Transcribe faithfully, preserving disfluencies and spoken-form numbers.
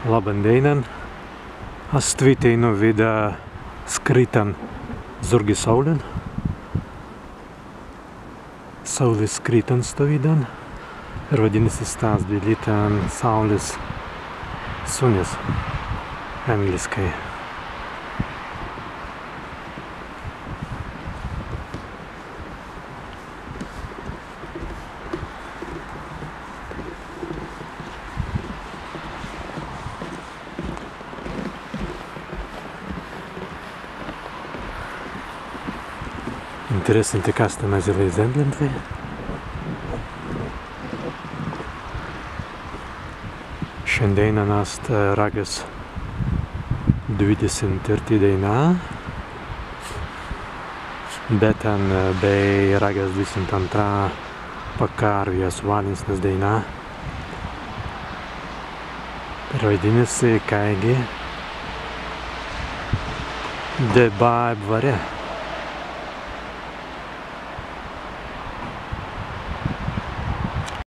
Labban dēinan. As stwi teinū widdai skrītan zūrgi saūlin. Saūlis skrītan stawīdan. Ir waidinna si stas bilītan saūlis sunnis, ēngliskai. Interessanti, kas tēr mazīlai zentli. Šandēinan ast, ē, Ragas dwidesimts tīrtā dēina. Be tēn, ē, bēi Ragas dwidesimts āntra, pa karwjas walinsnas dēina. Prawaidinna si kāigi debā eb warja.